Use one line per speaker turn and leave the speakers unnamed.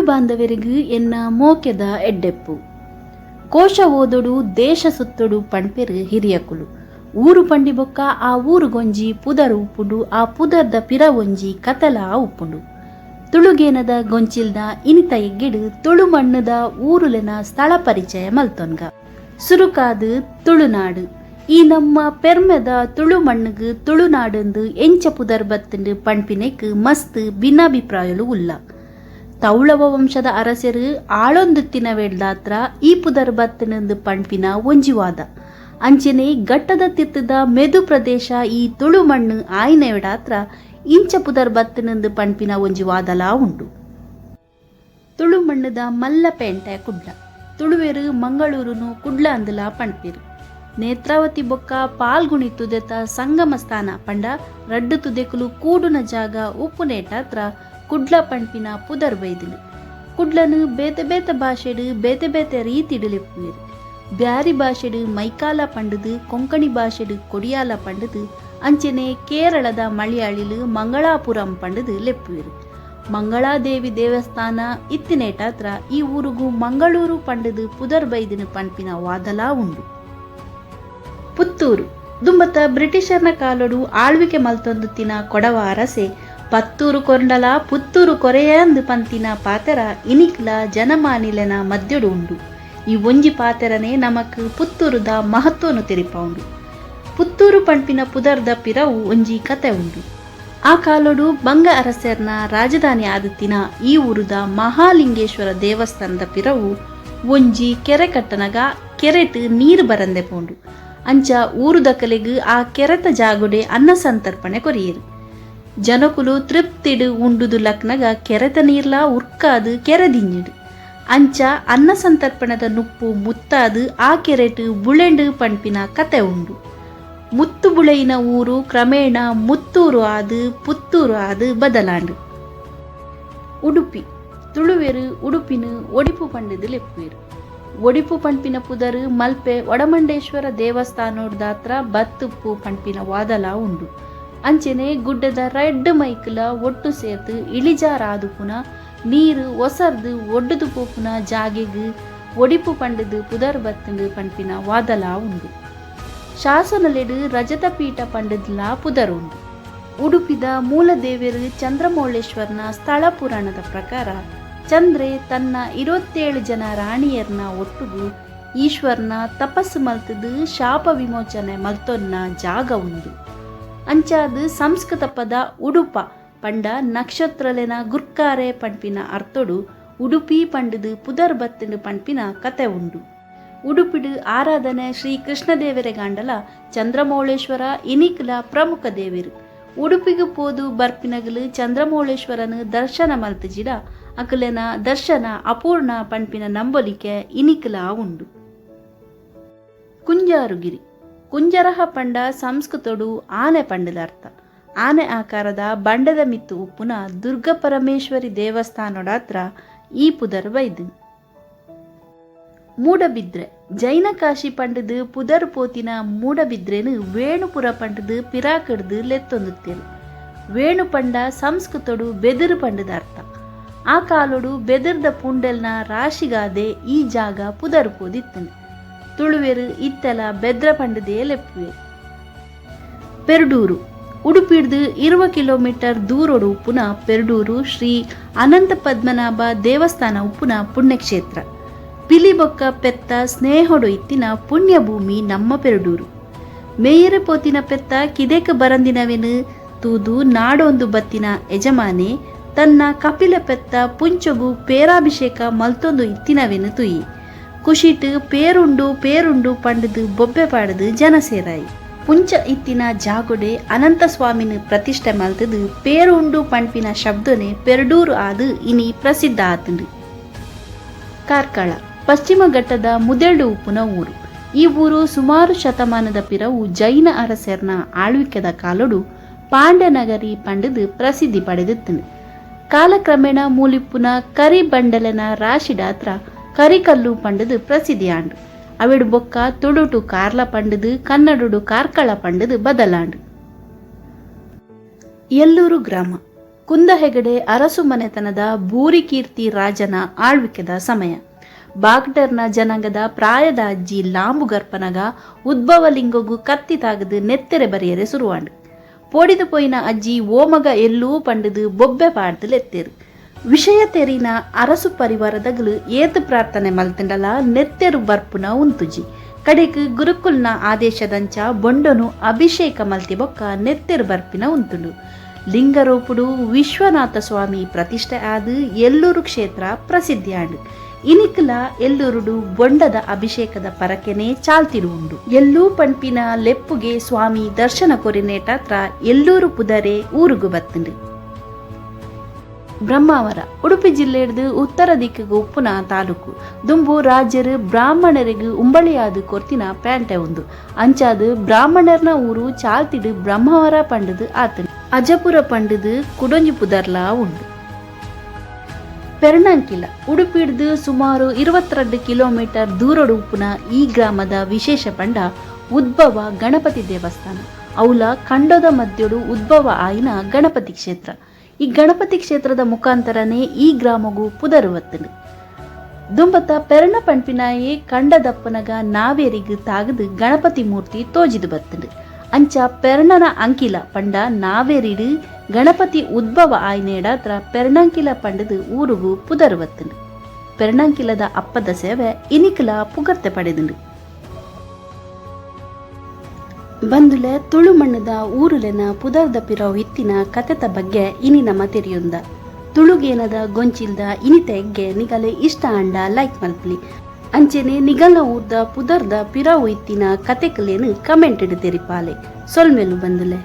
ಬಾಂಧವರಿಗೂ ಎನ್ನ ಮೋಕೆದ ಎಡ್ಡೆಪ್ಪು. ಕೋಶ ಓದೊಡು ದೇಶ ಸುತ್ತೊಡು ಪಣ್ಪೆರು ಹಿರಿಯಕುಲು. ಊರು ಪಂಡಿ ಬೊಕ್ಕ ಆ ಊರುಗೊಂಜಿ ಪುದರ್ ಉಪ್ಪುಂಡು, ಆ ಪುದರ್ದ ಪಿರ ಒಂಜಿ ಕತೆಲ ಉಪ್ಪುಂಡು. ತುಳುಗೇನದ ಗೊಂಚಿಲ್ದ ಇನಿತ ಎಗ್ಗೆಡ್ ತುಳು ಮಣ್ಣುದ ಊರುಲೆನ ಸ್ಥಳ ಪರಿಚಯ ಮಲ್ತೊನ್ಗ. ಸುರುಕಾದ್ ತುಳುನಾಡು. ಈ ನಮ್ಮ ಪೆರ್ಮೆದ ತುಳು ಮಣ್ಣುಗು ತುಳುನಾಡುಂದು ಎಂಚ ಪುದರ್ ಬತ್ತುಂಡು ಪಣ್ಪಿನೆಕ್ ಮಸ್ತ್ ಭಿನ್ನಾಭಿಪ್ರಾಯಲು ಉಲ್ಲ. ತೌಳವ ವಂಶದ ಅರಸೆರು ಆಳೊಂದುತ್ತಿನವೆಡ್ದಾತ್ರ ಈ ಪುದರ್ ಬತ್ತುಂಡು ಪಣ್ಪಿನ ಒಂಜಿ ವಾದ. ಅಂಚನೆ ಘಟ್ಟದ ತಿರ್ತದ ಮೆದು ಪ್ರದೇಶ ಈ ತುಳು ಮಣ್ಣು ಆಯಿನವೆಡಾತ್ರ ಇಂಚ ಪುದರ್ ಬತ್ತುಂಡು ಪಣ್ಪಿನ ಒಂಜಿ ವಾದಲಾ ಉಂಡು. ತುಳು ಮಣ್ಣುದ ಮಲ್ಲ ಪೇಂಟೆ ಕುಡ್ಲ. ತುಳುವೆರು ಮಂಗಳೂರುನು ಕುಡ್ಲ ಅಂದಲಾ ಪಣ್ಪೆರು. ನೇತ್ರಾವತಿ ಬೊಕ್ಕ ಪಾಲ್ಗುಣಿ ತುದೆತ ಸಂಗಮ ಸ್ಥಾನ ಪಂಡ ರಡ್ಡು ತುದೆಕುಲು ಕೂಡುನ ಜಾಗ ಉಪ್ಪುನೇಟಾತ್ರ ಕುಡ್ಲ ಪಣ್ಪಿನ ಪುದರ್ ಬೈದುಂಡು. ಕುಡ್ಲನು ಬೇತೆ ಬೇತೆ ಭಾಷೆಡು ಬೇತೆ ಬೇತೆ ರೀತಿಡು ಲೆಪ್ಪುವೆರು. ಬ್ಯಾರಿ ಭಾಷೆಡು ಮೈಕಾಲ ಪಂಡುದು, ಕೊಂಕಣಿ ಭಾಷೆಡು ಕೊಡಿಯಾಲ ಪಂಡುದು, ಅಂಚನೆ ಕೇರಳದ ಮಲಯಾಳಿಲು ಮಂಗಳಾಪುರಂ ಪಂಡುದು ಲೆಪ್ಪುವೆರು. ಮಂಗಳಾದೇವಿ ದೇವಸ್ಥಾನ ಇತ್ತಿನೇಟಾತ್ರ ಈ ಊರುಗು ಮಂಗಳೂರು ಪಂಡುದು ಪುದರ್ ಬೈದಿನ ಪಣ್ಪಿನ ವಾದಲಾ ಉಂಡು. ಪುತ್ತೂರು ದುಂಬತ್ತ ಬ್ರಿಟಿಷರ್ನ ಕಾಲೊಡು ಆಳ್ವಿಕೆ ಮಲ್ತೊಂದುತ್ತಿನ ಕೊಡವ ಅರಸೆ ಪತ್ತೂರು ಕೊರ್ಂಡಲ ಪುತ್ತೂರು ಕೊರೆಯಾಂದು ಪಂತಿನ ಪಾತೆರ ಇನಿಕ್ಲ ಜನಮಾನಿಲೆನ ಮಧ್ಯಡು ಉಂಡು. ಈ ಒಂಜಿ ಪಾತೆರನೆ ನಮಕ್ ಪುತ್ತೂರುದ ಮಹತ್ವನು ತೆರಿಪಾವುಂಡು. ಪುತ್ತೂರು ಪಣ್ಪಿನ ಪುದರ್ದ ಪಿರವು ಒಂಜಿ ಕತೆ ಉಂಡು. ಆ ಕಾಲೊಡು ಬಂಗ ಅರಸೆರ್ನ ರಾಜಧಾನಿ ಆದುತ್ತಿನ ಈ ಊರುದ ಮಹಾಲಿಂಗೇಶ್ವರ ದೇವಸ್ಥಾನದ ಪಿರವು ಒಂಜಿ ಕೆರೆ ಕಟ್ಟನಗ ಕೆರೆಟ್ ನೀರು ಬರಂದೆ ಪೋಂಡು. ಅಂಚ ಊರುದಕಲೆಗ್ ಆ ಕೆರೆತ ಜಾಗುಡೆ ಅನ್ನ ಸಂತರ್ಪಣೆ ಕೊರಿಯೆರು. ಜನಕುಲು ತೃಪ್ತಿಡು ಉಂಡುದು ಲಕ್ನಗ ಕೆರೆತ ನೀರ್ಲಾ ಉರ್ಕಾದು ಕೆರೆ ದಿಂಜಿಡು. ಅಂಚ ಅನ್ನ ಸಂತರ್ಪಣದ ನುಪ್ಪು ಮುತ್ತಾದು ಆ ಕೆರೆಟ್ ಬುಳೆಂಡು ಪಣ್ಪಿನ ಕತೆ ಉಂಡು. ಮುತ್ತು ಬುಳೆಯಿನ ಊರು ಕ್ರಮೇಣ ಮುತ್ತೂರು ಆದು ಪುತ್ತೂರು ಆದು ಬದಲಾಂಡು. ಉಡುಪಿ ತುಳುವೆರು ಉಡುಪಿನ ಒಡಿಪು ಪಂಡುದು ಲೆಪ್ಪುವೆರು. ಒಡಿಪು ಪಣ್ಪಿನ ಪುದರ್ ಮಲ್ಪೆ ಒಡಮಂಡೇಶ್ವರ ದೇವಸ್ಥಾನೋಡ್ದಾತ್ರ ಬತ್ತುಪ್ಪು ಪಣ್ಪಿನ ವಾದಲಾ ಉಂಡು. ಅಂಚನೆ ಗುಡ್ಡದ ರಡ್ಡ್ ಮೈಕುಲ ಒಟ್ಟು ಸೇರ್ದು ಇಳಿಜಾರಾದುಪುನ ನೀರು ಒಸರ್ದು ಒಡ್ಡುದು ಪೋಪುನ ಜಾಗೆಗ್ ಒಡಿಪು ಪಂಡುದು ಪುದರ್ ಬತ್ತುಂಡು ಪಣ್ಪಿನ ವಾದಲಾ ಉಂಡು. ಶಾಸನಲೆಡು ರಜತಪೀಠ ಪಂಡುದ್ಲಾ ಪುದರ್ ಉಂಡು. ಉಡುಪಿದ ಮೂಲದೇವೆರು ಚಂದ್ರಮೌಳೇಶ್ವರನ ಸ್ಥಳ ಪುರಾಣದ ಪ್ರಕಾರ ಚಂದ್ರೆ ತನ್ನ 27 ಜನ ರಾಣಿಯರ್ನ ಒಟ್ಟುಗು ಈಶ್ವರನ ತಪಸ್ಸು ಮಲ್ತದು ಶಾಪ ವಿಮೋಚನೆ ಮಲ್ತೊನ್ನ ಜಾಗ ಉಂಡು. ಅಂಚಾದ್ ಸಂಸ್ಕೃತ ಪದ ಉಡುಪ ಪಂಡ ನಕ್ಷತ್ರಲೆನ ಗುರ್ಕಾರೆ ಪಣ್ಪಿನ ಅರ್ಥೊಡು ಉಡುಪಿ ಪಂಡುದು ಪುದರ್ ಬತ್ತುಂಡು ಪಣ್ಪಿನ ಕತೆ ಉಂಡು. ಉಡುಪಿಡು ಆರಾಧನೆ ಶ್ರೀ ಕೃಷ್ಣದೇವರೆಗಾಂಡಲ ಚಂದ್ರಮೌಳೇಶ್ವರ ಇನಿಕ್ಲ ಪ್ರಮುಖ ದೇವೆರು. ಉಡುಪಿಗೆ ಪೋದು ಬರ್ಪಿನಗಲು ಚಂದ್ರಮೌಳೇಶ್ವರನ ದರ್ಶನ ಮಲ್ತುಜಿಡ ಅಕುಲೆನ ದರ್ಶನ ಅಪೂರ್ಣ ಪಣ್ಪಿನ ನಂಬೊಲಿಕೆ ಇನಿಕ್ಲ ಉಂಡು. ಕುಂಜಾರುಗಿರಿ ಕುಂಜರಹ ಪಂಡ ಸಂಸ್ಕೃತೊಡು ಆನೆ ಪಂಡದ ಅರ್ಥ. ಆನೆ ಆಕಾರದ ಬಂಡೆದ ಮಿತ್ತು ಉಪ್ಪುನ ದುರ್ಗಾ ಪರಮೇಶ್ವರಿ ದೇವಸ್ಥಾನೊಡಾತ್ರ ಈ ಪುದರ್ ಬೈದು. ಮೂಡಬಿದ್ರೆ ಜೈನ ಕಾಶಿ ಪಂಡದು ಪುದರ್ ಪೋತಿನ ಮೂಡಬಿದ್ರೆನು ವೇಣುಪುರ ಪಂಡದು ಪಿರಾಕಡ್ದು ಲೆತ್ತೊಂದುತ್ತೇರು. ವೇಣು ಪಂಡ ಸಂಸ್ಕೃತೊಡು ಬೆದರು ಪಂಡದ ಅರ್ಥ. ಆ ಕಾಲೊಡು ಬೆದರ್ದ ಪುಂಡೆಲ್ನ ರಾಶಿಗಾದೆ ಈ ಜಾಗ ಪುದರ್ ಪೋದಿತ್ತನು. ತುಳುವೆರು ಇತ್ತೆಲ ಬೆದ್ರ ಪಂಡದೇ ಲೆಪ್ಪುವೆರು. ಪೆರ್ಡೂರು ಉಡುಪಿಡ್ದು 20 ಕಿಲೋಮೀಟರ್ ದೂರೊಡು ಉಪ್ಪುನ ಪೆರ್ಡೂರು ಶ್ರೀ ಅನಂತ ಪದ್ಮನಾಭ ದೇವಸ್ಥಾನ ಉಪ್ಪುನ ಪುಣ್ಯಕ್ಷೇತ್ರ. ಪಿಲಿ ಬೊಕ್ಕ ಪೆತ್ತ ಸ್ನೇಹೊಡು ಇತ್ತಿನ ಪುಣ್ಯಭೂಮಿ ನಮ್ಮ ಪೆರ್ಡೂರು. ಮೇಯರು ಪೋತಿನ ಪೆತ್ತ ಕಿದೆಕ್ ಬರಂದಿನವೆನು ತೂದು ನಾಡೊಂದು ಬತ್ತಿನ ಯಜಮಾನೆ ತನ್ನ ಕಪಿಲ ಪೆತ್ತ ಪುಂಚೊಗು ಪೇರಾಭಿಷೇಕ ಮಲ್ತೊಂದು ಇತ್ತಿನವೆನು ತುಯಿ ಕುಶಿಟ್ ಪೇರುಂಡು ಪೇರುಂಡು ಪಂಡುದು ಬೊಬ್ಬೆ ಪಾಡುದು ಜನ ಸೇರಾಯಿ. ಪುಂಚ ಇತ್ತಿನ ಜಾಗೊಡೆ ಅನಂತ ಸ್ವಾಮಿನ ಪ್ರತಿಷ್ಠೆ ಮಲ್ತದು ಪೇರುಂಡು ಪಣ್ಪಿನ ಶಬ್ದನೆ ಪೆರ್ಡೂರು ಆದು ಇನಿ ಪ್ರಸಿದ್ಧ ಆತುಂಡು. ಕಾರ್ಕಳ ಪಶ್ಚಿಮ ಘಟ್ಟದ ಮುದೆಲ್ಡು ಉಪ್ಪುನ ಊರು. ಈ ಊರು ಸುಮಾರು ಶತಮಾನದ ಪಿರವು ಜೈನ ಅರಸೆರ್ನ ಆಳ್ವಿಕೆದ ಕಾಲೊಡು ಪಾಂಡ್ಯನಗರಿ ಪಂಡುದು ಪ್ರಸಿದ್ಧಿ ಪಡೆದಿತ್ತನು. ಕಾಲಕ್ರಮೇಣ ಮೂಲಿಪ್ಪುನ ಕರಿ ಬಂಡಲೆನ ರಾಶಿಡಾತ್ರ ಕರಿಕಲ್ಲು ಪಂಡುದು ಪ್ರಸಿದ್ಧಿ ಆಂಡು. ಅವೆಡು ಬೊಕ್ಕ ತುಳುಟು ಕಾರ್ಲ ಪಂಡುದು ಕನ್ನಡಡು ಕಾರ್ಕಳ ಪಂಡುದು ಬದಲಾಂಡು. ಎಲ್ಲೂರು ಗ್ರಾಮ ಕುಂದ ಹೆಗಡೆ ಅರಸು ಮನೆತನದ ಭೂರಿಕೀರ್ತಿ ರಾಜನ ಆಳ್ವಿಕೆದ ಸಮಯ. ಬಾಗ್ಡರ್ನ ಜನಾಂಗದ ಪ್ರಾಯದ ಅಜ್ಜಿ ಲಾಂಬುಗರ್ಪನಗ ಉದ್ಭವಲಿಂಗಗು ಕತ್ತಿ ತಾಗದು ನೆತ್ತೆರೆ ಬರಿಯರೆ ಸುರುವಾಂಡ್. ಪೋಡಿದು ಪೋಯಿನ ಅಜ್ಜಿ ಓಮಗ ಎಲ್ಲೂ ಪಂಡದು ಬೊಬ್ಬೆ ಪಾಡ್ದು ಲೆತ್ತೇರು. ವಿಷಯ ತೆರಿನ ಅರಸು ಪರಿವಾರದಗಲು ಏತ್ ಪ್ರಾರ್ಥನೆ ಮಲ್ತಿಂಡಲ ನೆತ್ತೆರು ಬರ್ಪುನ ಉಂತುಜಿ. ಕಡೆಕ್ ಗುರುಕುಲ್ನ ಆದೇಶದಂಚ ಬೊಂಡನು ಅಭಿಷೇಕ ಮಲ್ತಿ ಬೊಕ್ಕ ನೆತ್ತೆರು ಬರ್ಪಿನ ಉಂತುಂಡು. ಲಿಂಗರೂಪುಡು ವಿಶ್ವನಾಥ ಸ್ವಾಮಿ ಪ್ರತಿಷ್ಠೆ ಆದ್ ಎಲ್ಲೂರು ಕ್ಷೇತ್ರ ಪ್ರಸಿದ್ಧಿ ಆಂಡ್. ಇನಿಕ್ಲ ಎಲ್ಲೂರುಡು ಬೊಂಡದ ಅಭಿಷೇಕದ ಪರಕೆನೆ ಚಾಲ್ತಿಡು ಉಂಡು. ಎಲ್ಲೂ ಪಣ್ಪಿನ ಲೆಪ್ಪುಗೆ ಸ್ವಾಮಿ ದರ್ಶನ ಕೊರಿನೇಟಾತ್ರ ಎಲ್ಲೂರು ಪುದರೆ ಊರುಗು ಬತ್ತುಂಡು. ಬ್ರಹ್ಮಾವರ ಉಡುಪಿ ಜಿಲ್ಲೆಡ್ದು ಉತ್ತರ ದಿಕ್ಕಿಗೆ ಉಪ್ಪುನ ತಾಲೂಕು. ದುಂಬು ರಾಜ್ಯರು ಬ್ರಾಹ್ಮಣರಿಗೆ ಉಂಬಳಿಯಾದ ಕೊರ್ತಿನ ಪ್ಯಾಂಟೆ ಉಂದು. ಅಂಚಾದ್ ಬ್ರಾಹ್ಮಣರ್ನ ಊರು ಚಾಲ್ತಿಡು ಬ್ರಹ್ಮಾವರ ಪಂಡುದು ಆತುಂಡು. ಅಜಪುರ ಪಂಡುದು ಕುಡೊಂಜಿ ಪುದರ್ಲಾ ಉಂಡು. ಪೆರ್ಣಂಕಿಲ ಉಡುಪಿಡ್ದು ಸುಮಾರು 22 ಕಿಲೋಮೀಟರ್ ದೂರಡು ಉಪ್ಪುನ ಈ ಗ್ರಾಮದ ವಿಶೇಷ ಪಂಡ ಉದ್ಭವ ಗಣಪತಿ ದೇವಸ್ಥಾನ. ಅವುಲ ಖಂಡದ ಮಧ್ಯಡು ಉದ್ಭವ ಆಯಿನ ಗಣಪತಿ ಕ್ಷೇತ್ರ. ಈ ಗಣಪತಿ ಕ್ಷೇತ್ರದ ಮುಖಾಂತರನೇ ಈ ಗ್ರಾಮಗೂ ಪುದರು ಬತ್ತುಂಡು. ದುಂಬತ್ತ ಪೆರಣ ಪಣ್ಪಿನಾಯೆ ಕಂಡದಪ್ಪನಗ ನಾವೇರಿಗ್ ತಾಗದು ಗಣಪತಿ ಮೂರ್ತಿ ತೋಜಿದು ಬತ್ತುಂಡು. ಅಂಚ ಪೆರ್ಣನ ಅಂಕಿಲ ಪಂಡ ನಾವೇರಿಡು ಗಣಪತಿ ಉದ್ಭವ ಆಯ್ನೇಡಾತ್ರ ಪೆರ್ಣಂಕಿಲ ಪಂಡದು ಊರುಗು ಪುದರು ಬತ್ತುಂಡು. ಪೆರ್ಣಂಕಿಲದ ಅಪ್ಪದ ಸೇವೆ ಇನಿಕಲ ಪುಗರ್ತೆ ಪಡೆದುಂಡು. ಬಂದುಲೆ, ತುಳು ಮಣ್ಣದ ಊರುಲೆನ ಪುದರ್ದ ಪಿರವು ಇತ್ತಿನ ಕತೆತ ಬಗ್ಗೆ ಇನಿ ನಮ ತೆರಿಯೊಂದ. ತುಳುಗೇನದ ಗೊಂಚಿಲ್ದ ಇನಿತ ಎಗ್ಗೆ ನಿಗಲೆ ಇಷ್ಟ ಆಂಡ ಲೈಕ್ ಮಲ್ಪಲಿ. ಅಂಚೆನೆ ನಿಗಲ ಊರ್ದ ಪುದರ್ದ ಪಿರವು ಇತ್ತಿನ ಕತೆಕುಲೇನು ಕಮೆಂಟ್ ತೆರಿಪಾಲೆ. ಸೊಲ್ಮೆಲು ಬಂದುಲೆ.